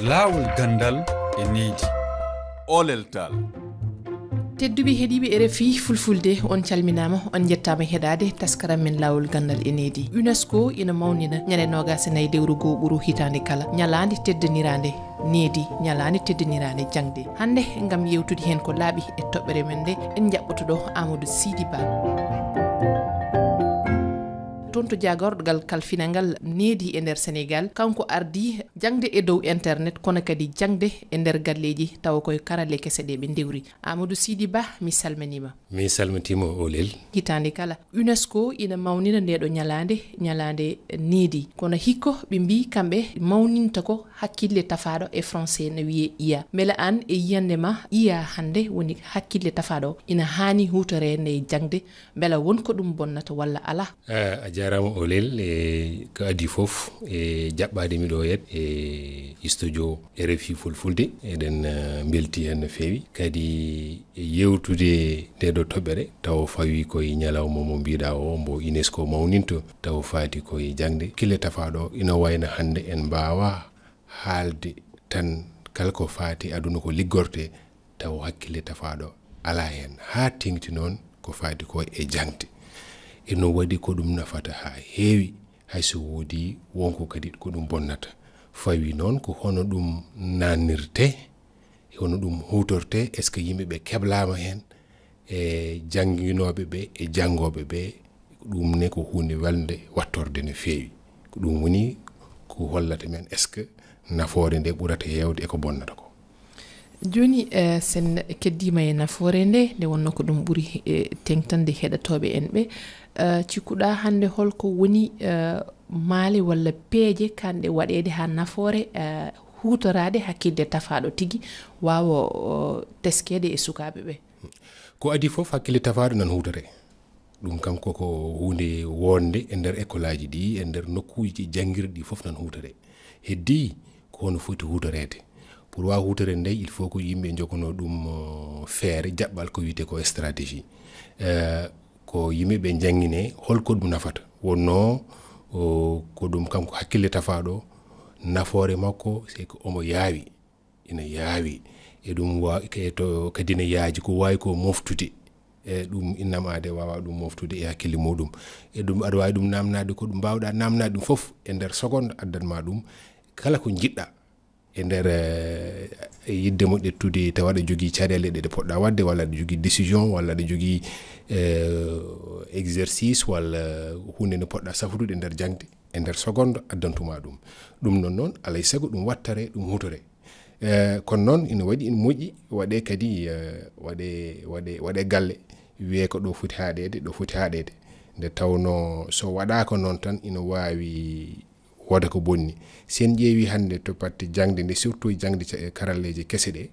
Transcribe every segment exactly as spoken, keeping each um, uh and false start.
Laawol ganndal e needi. Olel tal. Tedduɓe heɗiiɓe R F I Fulfulde, on calminaama, on njettaama heɗaade taskaram men Laawol Ganndal e Needi. UNESCO ina mawnina ñande noogaas e nayi lewru goo ɓuru hitaande kala, ñalaande teddiniraande needi, ñalaande teddiniraande jaŋde. Hannde, ngam yeewtude heen ko laaɓi e toɓɓere men nde, en njaɓɓoto ɗo Amadou Sidy Ba. Toon to jaagorɗogal kalfinal ngal needi e nder Senegaal, kanko ardii jaŋde e dow internet, kono kadi jaŋde e nder galleeji, tawa koye karalle kese ɗe ɓe ndewri. Amadou Sidy Ba, mi salminiima. Mi salmitiima, Olel. Hitaande kala, UNESCO ina mawnina ndeeɗo ñalaande, ñalaande needi. Kono hikka ɓe mbiyi kamɓe mawninta ko hakkille tafaaɗo, e français no wiyee I A. Mbela aan e yiyannde ma, I A hannde woni hakkille tafaaɗo, ina haani huutoreede e jaŋde, mbela won ko ɗum bonnata walla alaa? A, a jaaraama, Olel, e ko adii fof, e jaɓɓaade mi ɗo e, e studio R F I Fulfulde. Eɗen, eh, mbeltii heen no feewi. Kadi e yeewtude ndeeɗo toɓɓere, tawa fawii ko e ñalawma mo mbiiɗaa o, mbo UNESCO mawninto, tawa faati ko e jaŋde. Hakkille tafaaɗo, ina wayno hannde en mbaawaa haalde tan kala ko faati aduna ko liggortee, tawa hakkille tafaaɗo alaa heen, haa teeŋti noon ko faati ko e jaŋde. E no waɗi ko ɗum nafata haa heewi, hay so woodii won ko kadi ko ɗum bonnata. Fawii noon ko hono ɗum naatnirtee, hono ɗum huutortee, est-ce que yimɓe ɓe keblaama heen, e jannginooɓe ɓe, e janngooɓe ɓe? Ɗum ne ko huunde welnde wattorde no feewi. Ko ɗum woni ko hollata men, est-ce que nafoore nde ɓurata heewde e ko bonnata ko? Jooni, eh, sen keddiima e nafoore nde, nde wonnoo ko ɗum ɓuri, eh, teeŋtande heɗotooɓe en ɓe. Eh, cikkuɗaa hannde holko woni, eh, maale walla peeje kaanɗe waɗeede haa nafoore, eh, huutoraade hakkille tafaaɗo tigi waawa, o, teskeede e sukaaɓe ɓe? Ko adii fof, hakkille tafaaɗo nan huutoree. Ɗum kam koko huunde woodnde e nder ekolaaji ɗi, e nder nokkuuji janngirɗi ɗi fof nan huutoree. Heddii ko hono foti huutoreede. Pour waawa huutoreede nde, il faut ko yimɓe njogonoo ɗum, o, feere, jaɓɓal ko wiyetee ko stratégie. Eh, ko yimɓe ɓe njannginee holko ɗum nafata. Wonnoo, o, ko ɗum kam ko hakkille tafaaɗo, nafoore makko, c'est que omo yaawi. Ina yaawi. E ɗum wa-, ke-, to, kadi ina yaaji, ko waawi ko moftude. E ɗum innama aade waawa ɗum moftude e hakkille muɗum. E ɗum aɗa waawi ɗum naamnaade ko ɗum mbaawɗaa naamnaade ɗum fof e nder seconde addan ma ɗum kala ko njiɗɗaa. E nder, eh, yiɗde mo ƴettude tawa aɗa jogii caɗeele ɗe ɗe poɗɗaa waɗde, walla aɗa jogii décision, walla aɗa jogii, eh, exercice, walla huunde nde poɗɗaa safrude e nder jaŋde, e nder seconde addantuma ɗum. Ɗum noon noon, alay sago ɗum wattore, ɗum huutore. Eh, kono noon ina waɗi, ina moƴƴi, waɗee kadi, eh, waɗee, waɗee, waɗee galle, wiyee ko ɗo foti haaɗeede, ɗo foti haaɗeede. Nde tawnoo so waɗaaka noon tan, ina waawi wooda ko bonni. Si en ƴeewi hannde to batte jaŋde nde, surtout jaŋde ca-, karalleeje kese ɗe,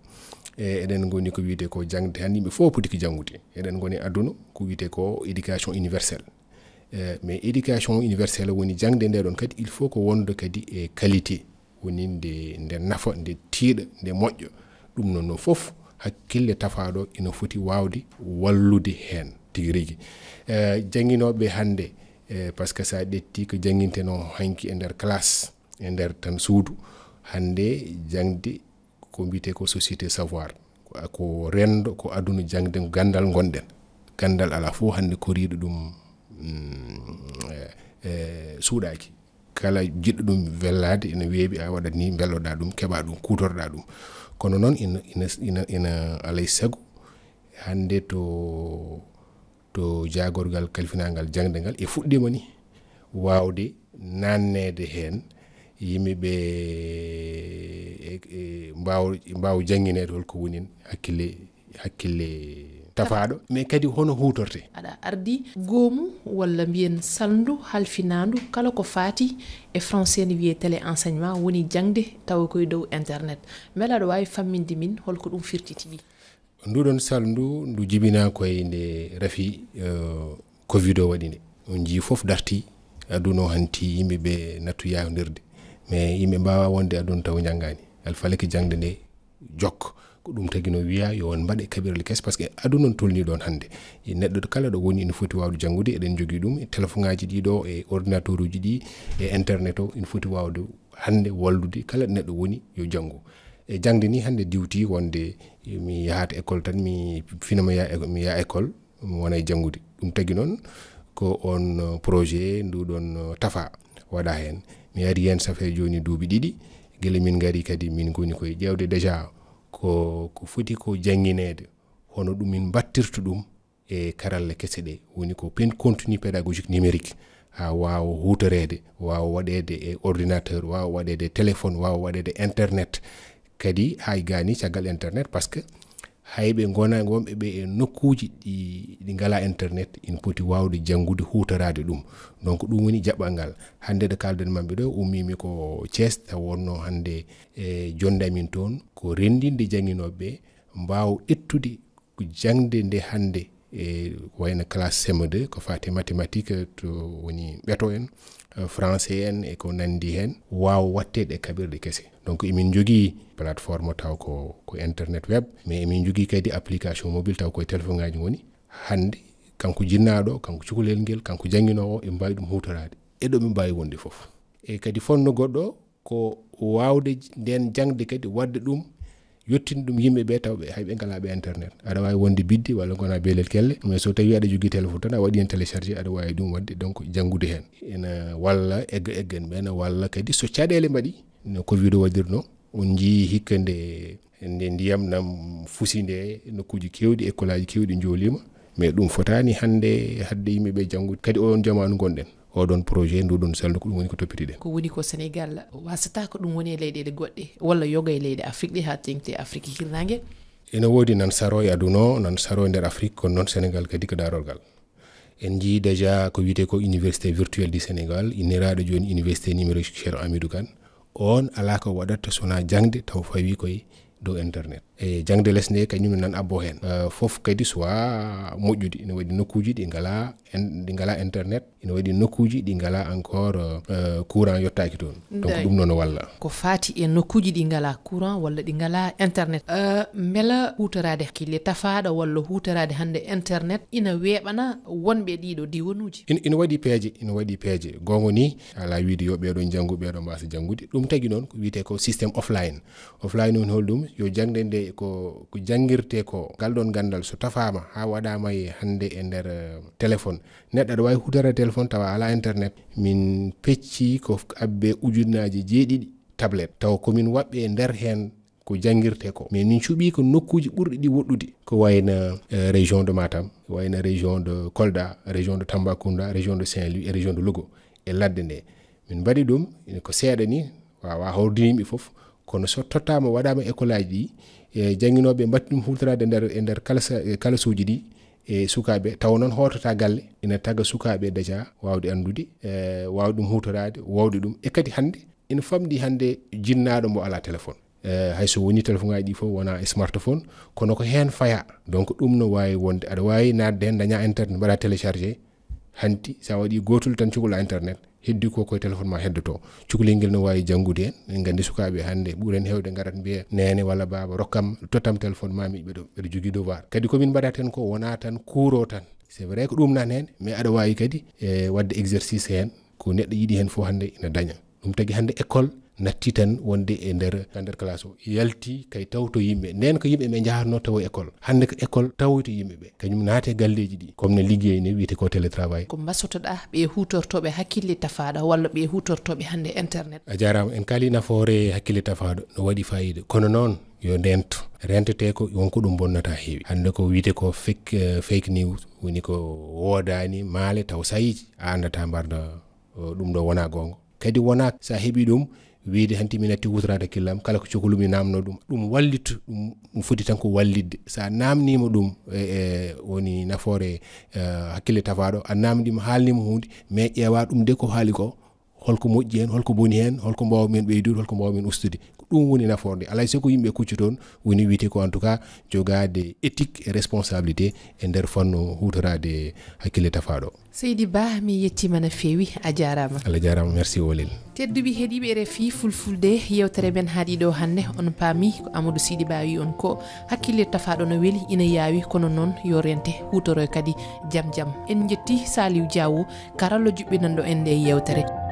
e, eɗen ngoni ko wiyetee ko jaŋde hannde yimɓe fof poti ko janngude. Eɗen ngoni aduna ko wiyetee ko éducation universelle. E, mais éducation universelle woni jaŋde nde ɗon kadi, il faut ko wonda kadi e qualité, woni nde, nde nafa, nde tiiɗa, nde moƴƴa. Ɗum noon, noon fof, hakkille tafaaɗo ina foti waawde wallude heen tigi rigi. E, jannginooɓe hannde, e, par ce que so a ƴetti ko janngintenoo hanki e nder classe, e nder tan suudu, hannde jaŋde ko mbiyetee ko société savoir, ko, ko renndo, ko aduna jaŋde, ganndal ngonɗen. Ganndal alaa fof hannde koriiɗo ɗum, mm, e, e, suuɗaaki. Kala jiɗɗo ɗum wellaade, ene weeɓi, a waɗat ni, mbelloɗaa ɗum, keɓaa ɗum, kuutorɗaa ɗum. Kono noon, ina, ina, ina, ina alay sago, hannde to, to jaagorgal kalfinaangal jaŋde ngal, e fuɗɗiima ni, waawde naanneede heen, yimɓe ɓe, e, e, mbaaw-, mbaaw janngineede hol ko woni hakkille, hakkille tafaaɗo, mais kadi hono huutorte. Aɗa ardi goomu walla mbiyen salndu halfinaandu kala ko faati e français ne wiyee téléenseignement, woni jaŋde tawa koye dow internet. Mbela aɗa waawi famminde min holko ɗum firti tigi? Nduɗon salndu, ndu jibinaa koye nde rafi, eh, covid o waɗi nde. On njii fof dartii, aduna o hanti, yimɓe ɓe nattu yaawndirde. Mais yimɓe mbaawaa wonde aduna taw njanngaani. Alfalaki jaŋde nde jokka. Ko ɗum tagi no wiyaa yo on mbaɗe kaɓirɗe kese, par ce que aduna on tolnii ɗoon hannde. E neɗɗo kala ɗo woni ina foti waawde janngude, eɗen njogii ɗum e telefoŋaaji ɗii ɗo, e ordinateur uji ɗi, e internet o, ina foti waawde hannde wallude kala neɗɗo woni yo janngu. E jaŋde ni hannde diwti wonde mi yahat école tan, mi fina mi ya, mi ya école, mi wona e janngude. Ɗum tagi noon ko on, uh, projet nduɗon, uh, tafa waɗa heen. Mi ari heen, ça fait jooni duuɓi ɗiɗi, gila min ngari kadi min ngoni koye ƴeewde déjà ko, ko foti ko janngineede, hono ɗum min mbattirta ɗum e karalle kese ɗe, woni ko pen-, contenu pédagogique numérique, haa waawa huutoreede, waawa waɗeede e ordinateur, waawa waɗeede e téléphone, waawa waɗeede e internet. Kadi hay gani caggal internet, parce que hay ɓe ngona wonɓe ɓe e nokkuuji ɗi, ɗi ngala internet, ina poti waawde janngude, huutoraade ɗum. Donc ɗum woni jaɓɓal ngal. Hannde ɗo kaalden maɓɓe ɗo, ummimi ko Thiès, taw wonno hannde e jonnde amin toon ko renndinde jannginooɓe ɓe mbaawa ƴettude ko jaŋde nde hannde, e ko wayno classe C M deux, ko faati mathématique, to woni ɓeto en, eh, français en, e ko nanndi heen, waawa waɗteede e kaɓirɗe kese. Donc, emin njogii plateforme taw ko, ko internet web, mais emin njogii kadi application mobile taw koye téléphone ngaaji ngoni. Hannde, kanko jinnaaɗo, kanko cukalel ngel, kanko jannginoowo, ɓe mbaawi ɗum huutoraade. E ɗo ɓe mbaawi wonde fof. E kadi fonno goɗɗo, ko waawde nden jaŋde kadi, waɗde ɗum, yottin ɗum yimɓe ɓe, taw ɓe, hay ɓe ngalaa ɓe internet. Aɗa waawi wonde biddi walla ngona beelel kelle, mais so tawi aɗa jogii téléphone tan, a waɗi heen téléchargé, aɗa waawi ɗum waɗde, donc, janngude heen. Ena walla egga eggen ɓe, ena walla kadi so caɗeele mbaɗi, no covid o waɗirno, on njii hikka nde, nde ndiyam nam fusi nde, nokkuuji keewɗi, école aji keewɗi njooliima, mais ɗum fotaani hannde haɗde yimɓe ɓe janngude. Kadi oɗon jamaanu ngonɗen, oɗon projet, nduɗon salndu, ko ɗum woni ko toppitiɗen. Ko woni ko Sénégal wasata ko ɗum woni e leyɗeele goɗɗe, walla yoga e leyɗe Afrique ɗe, haa teŋti Afrique hirnaange? Ene woodi nan saro e aduna o, nan saro e nder Afrique, kono noon Sénégal kadi ko daarorgal. En njii déjà ko wiyetee ko Université virtuelle du Sénégal, inniraaɗo jooni Université numérique Cheikh Hamidou Kane. On alaa ko waɗata so wonaa jaŋde taw fawii koye dow internet. E jaŋde les nde kañum nan abbo heen. Eh, fof kadi suwaa moƴƴude. Ina waɗi nokkuuji ɗi ngalaa en-, ɗi ngalaa internet. Ina waɗi nokkuuji ɗi ngalaa encore, eh, courant yottaaki toon. Donc, ɗum noon walla. Ko faati e nokkuuji ɗi ngalaa courant walla ɗi ngalaa internet. Eh, mbela huutoraade hakkille tafaaɗo walla huutoraade hannde internet ina weeɓana wonɓe ɗiɗo diwanuuji? Ina, ina waɗi peeje, ina waɗi peeje. Goonga ni, alaa wiyde yo ɓeeɗo njanngu, ɓeeɗo mbaasa janngude. Ɗum tagi noon ko wiyetee ko système offline. Offline woni holɗum? Yo jaŋde nde ko, ko janngirtee ko, ngal ɗoon ganndal so tafaama haa waɗaama e hannde e nder, eh, téléphone, neɗɗo aɗa waawi huutoraade téléphone tawa alaa internet. Min pecci ko abbe ujunnaaji jeeɗiɗi tablette. Taw ko min waɗɓe e nder heen ko janngirtee ko. Mais min cuɓii ko nokkuuji ɓurɗi ɗi woɗɗude. Ko wayno, eh, région de Matam, wayno région de Kolda, région de Tambacounda, région de Saint-Louis e région de Louga e ladde nde. Min mbaɗi ɗum, ko seeɗa ni, waawaa hawrude yimɓe fof, kono so tottaama, waɗaama école aji ɗi, e jannginooɓe mbaɗti ɗum huutoraade nder, e nder kalasa-, e kalasuuji ɗi, e sukaaɓe, tawa noon hootata galle, ina taga sukaaɓe déjà waawde anndude, e waawde ɗum huutoraade, waawde ɗum. E kadi hannde, ina famɗi hannde jinnaaɗo mo alaa téléphone. E hay so woni téléphone aji ɗi fof wonaa e smartphone, kono ko heen fayaa. Donc, ɗum no waawi wonde, aɗa waawi naatde heen, dañaa internet, mbaɗa téléchargé, hanti, so a waɗi gootol tan cukalaa internet, heddi ko koye téléphone ma heddoto. Cukalel ngel no waawi janngude heen. En nganndi sukaaɓe hannde ɓuren heewde ngarat mbiya, "Neene walla baaba, rokkam, tottam téléphone ma, mi ɓeɗo, ɓeɗo jogii devoir." Kadi ko min mbaɗata heen ko wonaa tan kuuro tan. C'est vrai ko ɗum nan heen, mais aɗa waawi kadi, e, waɗde exercice heen, ko neɗɗo yiɗi heen fof hannde ina daña. Ɗum tagi hannde école natti tan wonde e nder, e nder classe o. Yalti kay tawto yimɓe. Nden ko yimɓe ɓe njahatno tawo école. Hannde ko école tawoyto yimɓe ɓe. Kañum naate galleeji ɗi. Comme no liggey ni wiyetee ko télétravail. Ko mbasotoɗaa ɓe huutortooɓe hakkille tafaaɗo walla ɓe huutortooɓe hannde internet? A jaaraama. En kaali nafoore hakkille tafaaɗo. No waɗi faayiida. Kono noon yo ndento. Rentetee ko won ko ɗum bonnata heewi. Hannde ko wiyetee ko fake, eh, fake news. Woni ko woodaani maale taw sayiiji. A anndataa mbarda o, ɗum ɗo wonaa goonga. Kadi wonaa so a heɓii ɗum, wiyde hanti mi natti huutoraade hakkille am, kala ko cukalumi naamno ɗum. Ɗum wallitu, ɗum, ɗum foti tan ko wallitde. So a naamniima ɗum, e, e, woni nafoore, e, hakkille tafaaɗo, a naamniima, haalniima huunde, mais ƴeewaa ɗum de ko haali ko, holko moƴƴi heen, holko boni heen, holko mbaawa men ɓeydude, holko mbaawa men ustude. Ko ɗum woni nafoore nde. Alaa e sago yimɓe kuccu toon, woni wiyetee ko en tout cas jogaade éthique et responsabilité e nder fannu huutoraade hakkille tafaaɗo. Seydi Ba, mi yettiima no feewi, a jaaraama. Allah jaaraama, merci Wolel. Tedduɓe heɗiiɓe R F I Fulfulde, yeewtere men haaɗi ɗo hannde, on paami ko Amadou Sidi Ba wi on ko hakkille tafaaɗo no weli, ina yaawi, kono noon yo rente, huutoroy kadi jam jam. En njetti Saliou Diawo, karallo juɓɓinanɗo en nde yeewtere.